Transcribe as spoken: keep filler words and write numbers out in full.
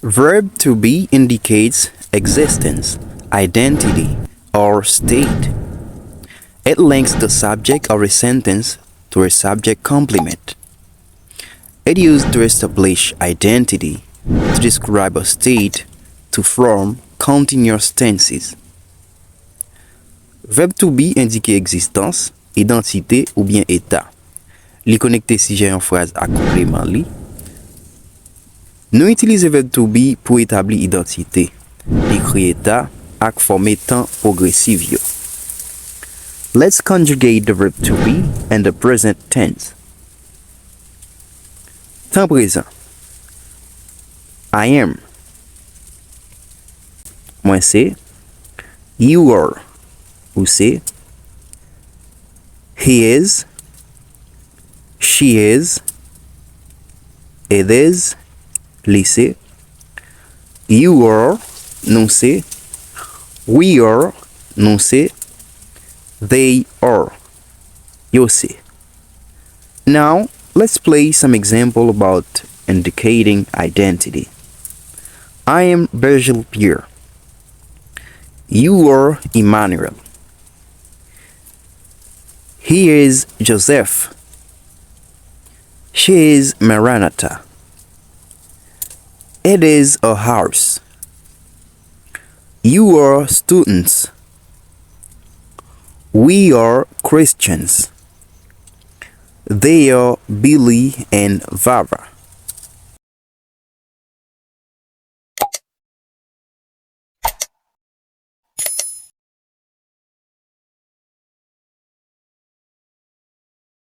Verb to be indicates existence, identity, or state. It links the subject of a sentence to a subject complement. It used to establish identity, to describe a state, to form continuous tenses. Verb to be endike egzistans, idantite oubyen eta. Li konekte sijè yon fraz ak konpleman li. Nou itilize verb to be pou etabli idantite, dekri eta, ak fòme tan pwogresiv yo. Let's conjugate the verb to be and the present tense. Tan prezan. I am. Mwen se. You are. Ou se. He is. She is. It is. Li se. You are. Nou se. We are. Nou se. They are. Yo se. Now, let's play some example about indicating identity. I am Virgil Pierre. You are Emmanuel. He is Joseph. She is Maranatha. It is a horse. You are students. We are Christians. They are Billy and Vava.